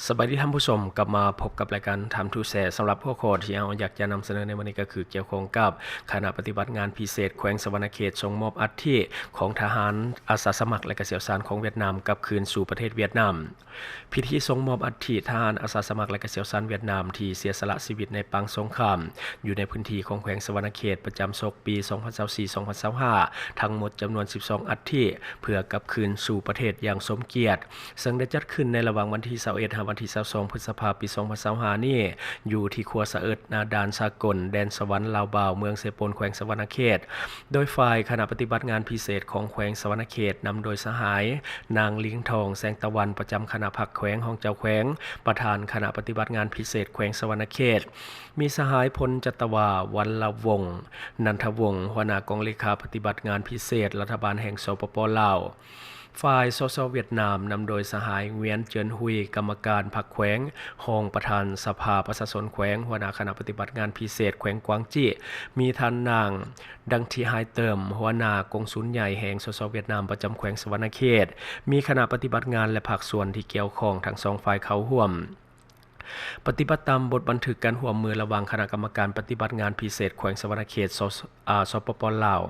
ສະບາຍດີທ່ານຜູ້ຊົມ, ກັບມາພົບກັບລາຍການ Time to Share ສຳລັບຫົວຂໍ້ທີ່ເຮົາຢາກຈະນຳສະເໜີໃນມື້ນີ້ ກໍຄືກ່ຽວຂ້ອງກັບຄະນະປະຕິບັດງານພິເສດແຂວງສະຫວັນນະເຂດ ສົ່ງມອບອັດຖິຂອງທະຫານອາສາສະໝັກ ແລະ ກະຊ່ຽວຊານຂອງຫວຽດນາມກັບຄືນສູ່ປະເທດຫວຽດນາມ. ພິທີສົ່ງມອບອັດຖິທະຫານອາສາສະໝັກ ແລະ ກະຊ່ຽວຊານຫວຽດນາມທີ່ເສຍສະຫຼະຊີວິດໃນປາງສົງຄາມ ຢູ່ໃນພື້ນທີ່ຂອງແຂວງສະຫວັນນະເຂດ ປະຈຳສົກປີສອງພັນຊາວສີ່ ສອງພັນຊາວຫ້າ ທັງໝົດຈຳນວນສິບສອງອັດຖິ ເພື່ອກັບຄືນສູ່ປະເທດຢ່າງສົມກຽດ, ເຊິ່ງໄດ້ຈັດຂຶ້ນໃນລະຫວ່າງວັນທີຊາວເອັດ ຫາວັນທີຊາວສອງ ພຶດສະພາ ປີສອງພັນຊາວຫ້ານີ້ ຢູ່ທີ່ຂົວສະເອິດ ໜ້າດ່ານສາກົນ ແດນສະຫວັນ ລາວບາວ ເມືອງເຊໂປນ ແຂວງສະຫວັນນະເຂດ. ໂດຍຝ່າຍຄະນະປະຕິບັດງານພິເສດຂອງແຂວງສະຫວັນນະເຂດ ນຳໂດຍສະຫາຍ ນາງ ລິງທອງ ແສງຕາວັນ ປະຈຳຄະນະພັກແຂວງ, ຮອງເຈົ້າແຂວງ, ປະທານຄະນະປະຕິບັດງານພິເສດແຂວງສະຫວັນນະເຂດ, ມີສະຫາຍ ພົນຈັດຕະວາ ວັນລະວົງ ນັນທະວົງ ຫົວໜ້າກອງເລຂາປະຕິບັດງານພິເສດລັດຖະບານແຫ່ງ ສປປ ລາວ, ຝ່າຍ ສສ ຫວຽດນາມ ນຳໂດຍສະຫາຍ ງວຽນ ເຈີນຮຸຍ ກຳມະການພັກແຂວງ, ຮອງປະທານສະພາປະຊາຊົນແຂວງ, ຫົວໜ້າຄະນະປະຕິບັດງານພິເສດແຂວງກວາງຈີ, ມີທ່ານນາງ ດັງທິ ຫາຍເຕີມ ຫົວໜ້າກົງສຸນໃຫຍ່ແຫ່ງ ສສ ຫວຽດນາມ ປະຈຳແຂວງສະຫວັນນະເຂດ, ມີຄະນະປະຕິບັດງານ ແລະ ພາກສ່ວນທີ່ກ່ຽວຂ້ອງທັງສອງຝ່າຍເຂົ້າຮ່ວມ. ປະຕິບັດຕາມບົດບັນທຶກການຮ່ວມມືລະຫວ່າງຄະນະກຳມະການປະຕິບັດງານພິເສດແຂວງສະຫວັນນະເຂດ ສ ອາ ສປປ ລາວ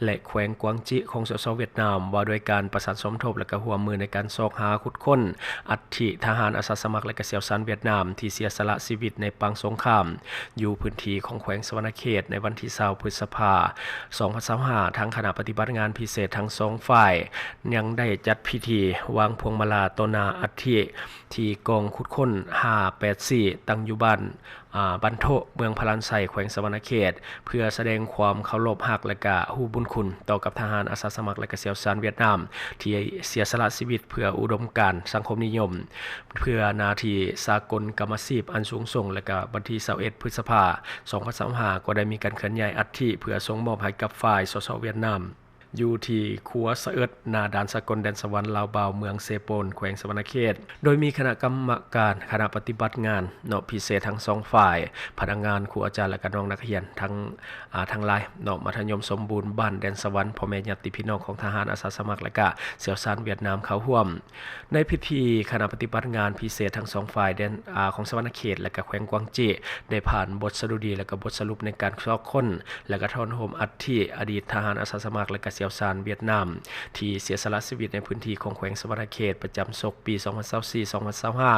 ແລະ ແຂວງກວາງຈີຂອງ ສສ ຫວຽດນາມ ວ່າດ້ວຍການປະສານສົມທົບ ແລະ ກະຮ່ວມມືໃນການຊອກຫາຂຸດຄົ້ນອັດຖິທະຫານອາສາສະໝັກ ແລະ ກະຊ່ຽວຊານຫວຽດນາມ ທີ່ເສຍສະຫຼະຊີວິດໃນປາງສົງຄາມ ຢູ່ພື້ນທີ່ຂອງແຂວງສະຫວັນນະເຂດ ໃນວັນທີຊາວ ພຶດສະພາ ສອງພັນຊາວຫ້າ ທາງຄະນະປະຕິບັດງານພິເສດທັງສອງຝ່າຍ ຍັງໄດ້ຈັດພິທີວາງພວງມາລາຕໍ່ໜ້າອັດຖິ ທີ່ກອງຂຸດຄົ້ນຫ້າແປດສີ່ ຕັ້ງຢູ່ບ້ານ ອາ ບ້ານໂທະ ເມືອງພະລານໄຊ ແຂວງສະຫວັນນະເຂດ ເພື່ອສະແດງຄວາມເຄົາລົບຮັກ ແລະ ກະຮູ້ບຸນຄຸນຕໍ່ກັບທະຫານອາສາສະໝັກ ແລະ ກະຊ່ຽວຊານຫວຽດນາມ ທີ່ເສຍສະຫຼະຊີວິດເພື່ອອຸດົມການສັງຄົມນິຍົມ ເພື່ອໜ້າທີ່ສາກົນກຳມະຊີບອັນສູງສົ່ງ ແລະ ກະວັນທີຊາວເອັດ ພຶດສະພາ ສອງພັນຊາວຫ້າ ກໍໄດ້ມີການເຄື່ອນຍ້າຍອັດຖິເພື່ອສົ່ງມອບໃຫ້ກັບຝ່າຍ ສສ ຫວຽດນາມ ຢູ່ທີ່ຂົວສະເອິດ ໜ້າດ່ານສາກົນແດນສະຫວັນ ລາວບາວ ເມືອງເຊໂປນ ແຂວງສະຫວັນນະເຂດ, ໂດຍມີຄະນະກຳມະການ ຄະນະປະຕິບັດງານເນາະ ພິເສດທັງສອງຝ່າຍ, ພະນັກງານ, ຄູອາຈານ ແລະ ກະນ້ອງນັກຮຽນທັງ ອາ ທັງຫຼາຍເນາະ ມັດທະຍົມສົມບູນ ບ້ານແດນສະຫວັນ, ພໍ່ແມ່ຍາດຕິພີ່ນ້ອງຂອງທະຫານອາສາສະໝັກ ແລະ ກະຊ່ຽວຊານຫວຽດນາມເຂົ້າຮ່ວມ. ໃນພິທີ, ຄະນະປະຕິບັດງານພິເສດທັງສອງຝ່າຍແດນ ອາ ຂອງສະຫວັນນະເຂດ ແລະ ກະແຂວງກວາງຈີ ໄດ້ຜ່ານບົດສະດຸດີ ແລະ ກະບົດສະຫຼຸບໃນການຊອກຄົ້ນ ແລະ ກະທ້ອນໂຮມອັດຖິອະດີດທະຫານອາສາສະໝັກ ແລະ ກະຊ່ຽວຊານຫວຽດນາມ ທີ່ເສຍສະຫຼະຊີວິດໃນພື້ນທີ່ຂອງແຂວງສະຫວັນນະເຂດ ປະຈຳສົກປີສອງພັນຊາວສີ່ ສອງພັນຊາວຫ້າ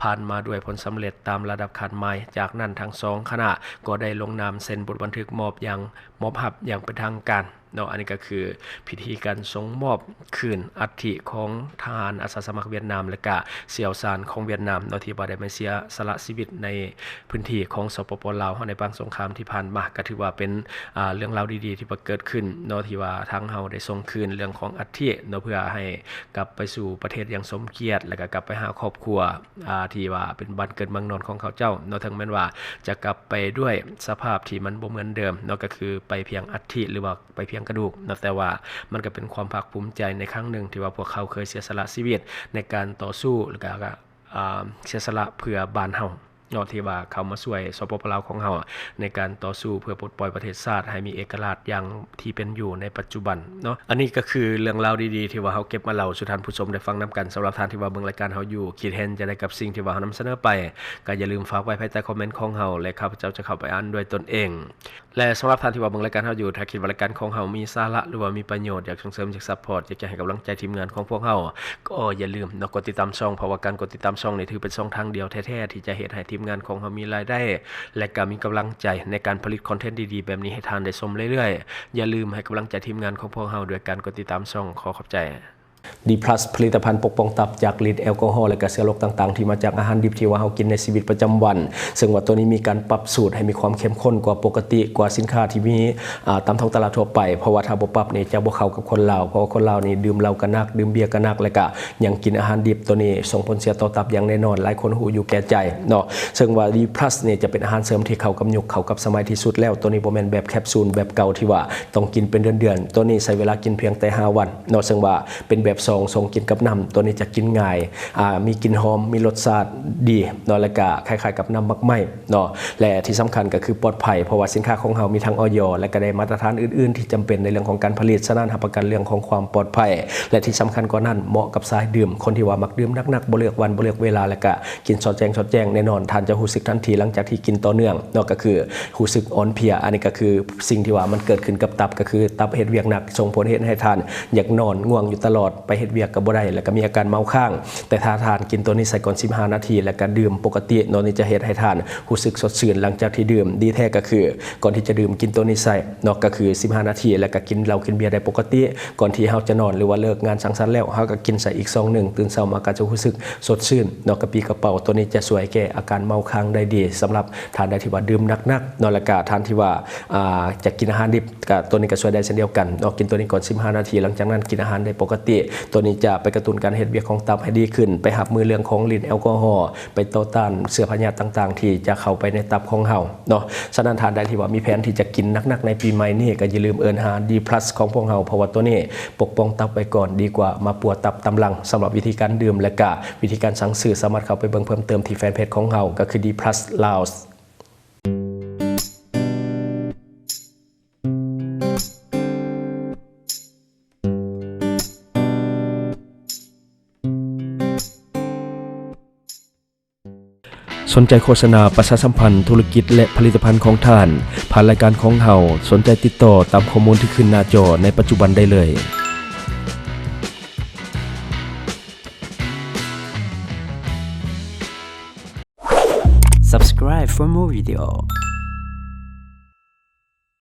ຜ່ານມາດ້ວຍຜົນສຳເລັດຕາມລະດັບຄາດໝາຍ. ຈາກນັ້ນ, ທັງສອງຄະນະກໍໄດ້ລົງນາມເຊັນບົດບັນທຶກມອບຢ່າງ ມອບຮັບຢ່າງເປັນທາງການເນາະ. ອັນນີ້ກໍຄືພິທີການສົ່ງມອບຄືນອັດຖິຂອງທະຫານອາສາສະໝັກຫວຽດນາມ ແລະ ກະຊ່ຽວຊານຂອງຫວຽດນາມເນາະ ທີ່ວ່າໄດ້ມາເສຍສະຫຼະຊີວິດໃນພື້ນທີ່ຂອງ ສປປ ລາວເຮົາ ໃນປາງສົງຄາມທີ່ຜ່ານມາ. ກໍຖືວ່າເປັນ ອາ ເລື່ອງລາວດີໆ ທີ່ວ່າເກີດຂຶ້ນເນາະ ທີ່ວ່າທາງເຮົາໄດ້ສົ່ງຄືນເລື່ອງຂອງອັດຖິເນາະ ເພື່ອໃຫ້ກັບໄປສູ່ປະເທດຢ່າງສົມກຽດ ແລະ ກະກັບໄປຫາຄອບຄົວ ອາ ທີ່ວ່າເປັນບ້ານເກີດເມືອງນອນຂອງເຂົາເຈົ້າເນາະ. ເຖິງແມ່ນວ່າຈະກັບໄປດ້ວຍສະພາບທີ່ມັນບໍ່ເໝືອນເດີມເນາະ, ກໍຄືໄປພຽງອັດຖິ ຫຼືວ່າໄປພຽງກະດູກເນາະ, ແຕ່ວ່າມັນກໍເປັນຄວາມພາກພູມໃຈໃນຄັ້ງໜຶ່ງ ທີ່ວ່າພວກເຂົາເຄີຍເສຍສະຫຼະຊີວິດໃນການຕໍ່ສູ້ ແລະ ກະ ອາ ເສຍສະຫຼະເພື່ອບ້ານເຮົາເນາະ ທີ່ວ່າເຂົ້າມາຊ່ວຍ ສປປ ລາວຂອງເຮົາ ໃນການຕໍ່ສູ້ເພື່ອປົດປ່ອຍປະເທດຊາດໃຫ້ມີເອກະລາດຢ່າງທີ່ເປັນຢູ່ໃນປັດຈຸບັນເນາະ. ອັນນີ້ກໍຄືເລື່ອງລາວດີໆ ທີ່ວ່າເຮົາເກັບມາເລົ່າສູ່ທ່ານຜູ້ຊົມໄດ້ຟັງນຳກັນ. ສຳລັບທ່ານທີ່ວ່າເບິ່ງລາຍການເຮົາຢູ່ ຄິດເຫັນຈັ່ງໃດກັບສິ່ງທີ່ວ່າເຮົານຳສະເໜີໄປ ກໍຢ່າລືມຝາກໄວ້ພາຍໃຕ້ຄອມເມັນຂອງເຮົາ ແລະ ຂ້າພະເຈົ້າຈະເຂົ້າໄປອ່ານດ້ວຍຕົນເອງ. ແລະ ສຳລັບທ່ານທີ່ວ່າເບິ່ງລາຍການເຮົາຢູ່, ຖ້າຄິດວ່າລາຍການຂອງເຮົາມີສາລະ ຫຼືວ່າມີປະໂຫຍດ, ຢາກສົ່ງເສີມ, ຢາກຊັບພອດ, ຢາກຈະໃຫ້ກຳລັງໃຈທີມງານຂອງພວກເຮົາ, ກໍຢ່າລືມເນາະ ກົດຕິດຕາມຊ່ອງ, ເພາະວ່າການກົດຕິດຕາມຊ່ອງນີ້ ຖືເປັນຊ່ອງທາງດຽວແທ້ໆ ທີ່ຈະເຮັດໃຫ້ທີມງານຂອງເຮົາມີລາຍໄດ້ ແລະ ກໍມີກຳລັງໃຈໃນການຜະລິດຄອນເທັນດີໆແບບນີ້ໃຫ້ທ່ານໄດ້ຊົມເລື້ອຍໆ. ຢ່າລືມໃຫ້ກຳລັງໃຈທີມງານຂອງພວກເຮົາດ້ວຍການກົດຕິດຕາມຊ່ອງ. ຂໍຂອບໃຈ. ດີພລັສ ຜະລິດຕະພັນປົກປ້ອງຕັບຈາກລິດແອລກໍຮໍ ແລະ ກະເຊື້ອໂລກຕ່າງໆ ທີ່ມາຈາກອາຫານດິບທີ່ວ່າເຮົາກິນໃນຊີວິດປະຈຳວັນ, ເຊິ່ງວ່າໂຕນີ້ມີການປັບສູດໃຫ້ມີຄວາມເຂັ້ມຂຸ້ນກວ່າປົກກະຕິ, ກວ່າສິນຄ້າທີ່ມີ ອາ ຕາມທ້ອງຕະຫຼາດທົ່ວໄປ, ເພາະວ່າຖ້າບໍ່ປັບນີ້ຈະບໍ່ເຂົ້າກັບຄົນລາວ, ເພາະວ່າຄົນລາວນີ້ດື່ມເຫຼົ້າກະໜັກ, ດື່ມເບຍກະໜັກ, ແລະ ກະຍັງກິນອາຫານດິບ. ໂຕນີ້ສົ່ງຜົນເສຍຕໍ່ຕັບຢ່າງແນ່ນອນ, ຫຼາຍຄົນຮູ້ຢູ່ແກ່ໃຈເນາະ. ເຊິ່ງວ່າດີພລັສນີ້ຈະເປັນອາຫານເສີມທີ່ເຂົ້າກັບຍຸກ, ເຂົ້າກັບສະໄໝທີ່ສຸດແລ້ວ. ໂຕນີ້ບໍ່ແມ່ນແບບແຄບຊູນ, ແບບເກົ່າທີ່ວ່າຕ້ອງກິນເປັນເດືອນໆ, ໂຕນີ້ໃຊ້ເວລາກິນພຽງແຕ່ຫ້າວັນເນາະ, ເຊິ່ງວ່າເປັນແບ ສອງ ຊົງກິນກັບນ້ຳ ຕົວນີ້ຈະກິນງ່າຍ ອາ ມີກິ່ນຫອມ ມີລົດຊາດດີເນາະ ແລະກະຄ້າຍໆກັບນ້ຳໝາກໄມ້ເນາະ ແລະທີ່ສຳຄັນກໍຄືປອດໄພ ເພາະວ່າສິນຄ້າຂອງເຮົາມີທັງ ອອຍ ແລະກໍໄດ້ມາດຕະຖານອື່ນໆທີ່ຈຳເປັນໃນເລື່ອງຂອງການຜະລິດ, ສະນັ້ນຮັບປະກັນເລື່ອງຂອງຄວາມປອດໄພ ແລະທີ່ສຳຄັນກວ່ານັ້ນ ເໝາະກັບສາຍດື່ມ ຄົນທີ່ວ່າມັກດື່ມໜັກໆ ບໍ່ເລືອກວັນ ບໍ່ເລືອກເວລາ ແລະກະກິນສອດແຈ້ງສອດແຈ້ງ. ແນ່ນອນ ທ່ານຈະຮູ້ສຶກທັນທີຫຼັງຈາກທີ່ກິນຕໍ່ເນື່ອງເນາະ ກໍຄືຮູ້ສຶກອ່ອນເພຍ. ອັນນີ້ກໍຄືສິ່ງທີ່ວ່າມັນເກີດຂຶ້ນກັບຕັບ ກໍຄືຕັບເຮັດວຽກໜັກ ສົ່ງຜົນເຮັດໃຫ້ທ່ານຢາກນອນ ງ່ວງຢູ່ຕະຫຼອດ ໄປເຮັດວຽກກໍບໍ່ໄດ້ ແລ້ວກໍມີອາການເມົາຄ້າງ. ແຕ່ຖ້າທ່ານກິນຕົວນີ້ໃສ່ກ່ອນສິບຫ້ານາທີ ແລ້ວກໍດື່ມປົກກະຕິເນາະ ນີ້ຈະເຮັດໃຫ້ທ່ານຮູ້ສຶກສົດຊື່ນຫຼັງຈາກທີ່ດື່ມ. ດີແທ້ກໍຄື ກ່ອນທີ່ຈະດື່ມ ກິນຕົວນີ້ໃສ່ເນາະ ກໍຄືສິບຫ້ານາທີ ແລ້ວກໍກິນເຫຼົ້າກິນເບຍໄດ້ປົກກະຕິ. ກ່ອນທີ່ເຮົາຈະນອນ ຫຼືວ່າເລີກງານສັງສັນແລ້ວ ເຮົາກໍກິນໃສ່ອີກຊອງໜຶ່ງ ຕື່ນເຊົ້າມາກໍຈະຮູ້ສຶກສົດຊື່ນເນາະ ກະປີ້ກະເປົາ. ຕົວນີ້ຈະຊ່ວຍແກ້ອາການເມົາຄ້າງໄດ້ດີ ສຳລັບທ່ານໃດທີ່ວ່າດື່ມໜັກໆເນາະ ແລ້ວກໍທ່ານທີ່ວ່າ ອ່າ ຈະກິນອາຫານດິບ ກະຕົວນີ້ກໍຊ່ວຍໄດ້ເຊັ່ນດຽວກັນເນາະ. ກິນຕົວນີ້ກ່ອນສິບຫ້ານາທີ ຫຼັງຈາກນັ້ນກິນອາຫານໄດ້ປົກກະຕິ. ຕົວນີ້ຈະໄປກະຕຸ້ນການເຮັດວຽກຂອງຕັບໃຫ້ດີຂຶ້ນ ໄປຮັບມືເລື່ອງຂອງລິດແອລກໍຮໍ ໄປຕໍ່ຕ້ານເຊື້ອພະຍາດຕ່າງໆທີ່ຈະເຂົ້າໄປໃນຕັບຂອງເຮົາເນາະ. ສະນັ້ນທ່ານໃດທີ່ວ່າມີແຜນທີ່ຈະກິນໜັກໆໃນປີໃໝ່ນີ້ ກໍຢ່າລືມເອີ້ນຫາ ດີພລັສ ຂອງພວກເຮົາ ເພາະວ່າຕົວນີ້ປົກປ້ອງຕັບໄວ້ກ່ອນ ດີກວ່າມາປົວຕັບຕາມຫຼັງ. ສຳລັບວິທີການດື່ມ ແລະກະວິທີການສັ່ງຊື້ ສາມາດເຂົ້າໄປເບິ່ງເພີ່ມເຕີມທີ່ແຟນເພຈຂອງເຮົາ ກໍຄື ດີພລັສ ລາວ. ສົນໃຈໂຄສະນາປະຊາສຳພັນທຸລະກິດ ແລະ ຜະລິດຕະພັນຂອງທ່ານ ຜ່ານລາຍການຂອງເຮົາ, ສົນໃຈຕິດຕໍ່ຕາມຂໍ້ມູນທີ່ຂຶ້ນໜ້າຈໍໃນປັດຈຸບັນໄດ້ເລີຍ. Subscribe for more video.